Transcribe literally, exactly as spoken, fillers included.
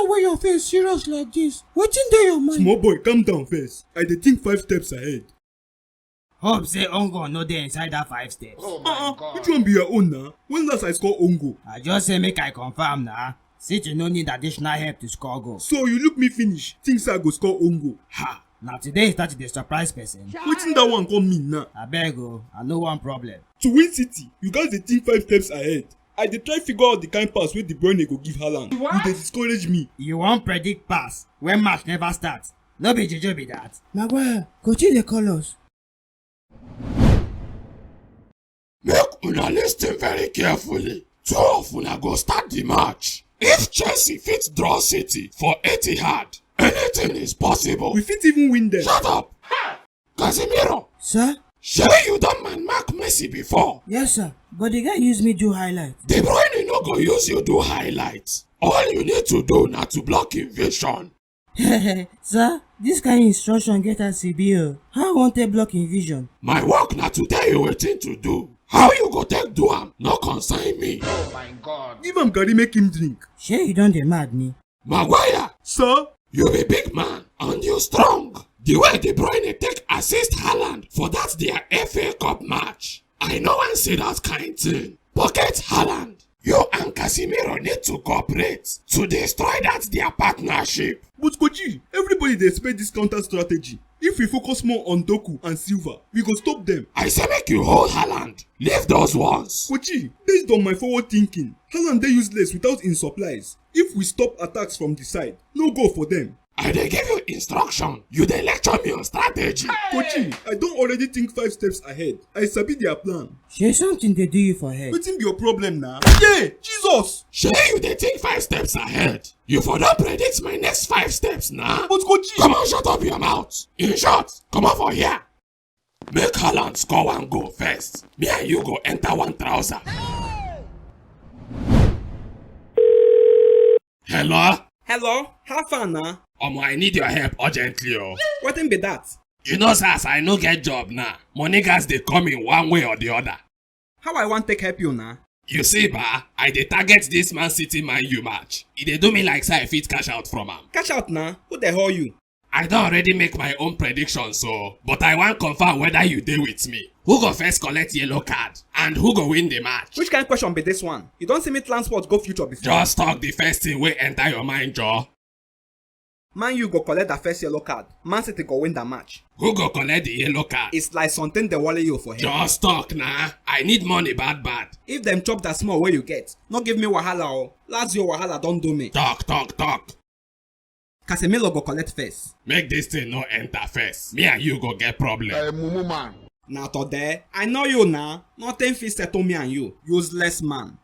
Why your face serious like this? Wetin dey your mind? Small boy, calm down first. I dey think five steps ahead. Hope say ongo no dey inside that five steps. Oh my Uh-uh, god. which one be your own now? When last I score ongo? I just say make I confirm na. City no need additional help to score goal. So you look me finish, think say I go score ongo. Ha! Na today you start to dey surprise person. Wetin that one come mean now? Abeg o, I no want problem. To win City, you gats dey think five steps ahead. I dey try figure out the kind pass wey De Bruyne go give Haaland. You dey discourage me. You wan predict pass when match never start? No be juju be that. Maguire, Kochi dey call us. Make una listen very carefully. Two of una go start the match. If Chelsea fit draw City for Etihad, anything is possible. We fit even win them. Shut up! Casemiro, Sir? Shey you don man mark Messi before? Yes, sir. But the guy use me do highlight. De Bruyne no go use you do highlights. All you need to do na to block him vision. Sir, this kind instruction get as e be o. How I wan take block him vision? My work na to tell you wetin to do. How you go take do am no concern me. Oh my god. Give am garri make him drink. Shey you don dey mad ni? Maguire, Sir, you be big man and you strong. The way De Bruyne take assist Haaland for that their F A Cup match, I no wan see that kind thing. Pocket Haaland, you and Casemiro need to cooperate to destroy that their partnership. But Kochi, everybody dey expect this counter strategy. If we focus more on Doku and Silva, we go stop them. I say make you hold Haaland, leave those ones. Kochi, based on my forward thinking, Haaland dey useless without him supplies. If we stop attacks from the side, no goal for them. I dey give you instruction, you dey lecture me on strategy. Kochi, I don already think five steps ahead. I sabi their plan. Shey something dey do you for head? Wetin be your problem na? Yeah, Jesus! Shey you dey think five steps ahead? You for don predict my next five steps na? But Kochi! Come on, shut up your mouth. In short, come on for here. Make Haaland score one goal first. Me and you go enter one trouser. Hello? Hello, how far na? Omo, I need your help urgently o. Wetin be that? You know say as I no get job now, money gats dey come in one way or the other. How I wan take help you na? You see ba, I dey target this Man City Man U match. E dey do me like say I fit cash out from am. Cash out na? Who dey hurry you? I don already make my own prediction so, but I wan confirm whether you dey with me. Who go first collect yellow card and who go win the match? Which kind question be this one? You don see me transport go future before? Just talk the first thing wey enter your mind, Joe. Man U go collect that first yellow card. Man City go win that match. Who go collect the yellow card? It's like something dey worry you for head. Just talk na. I need money bad bad. If dem chop that small wey you get, no give me wahala o. Lazio wahala don do me. Talk, talk, talk. Casemiro go collect first. Make this thing no enter first. Me and you go get problem. Uh, mumu man. Na today, I know you na. Nothing fit settle me and you. Useless man.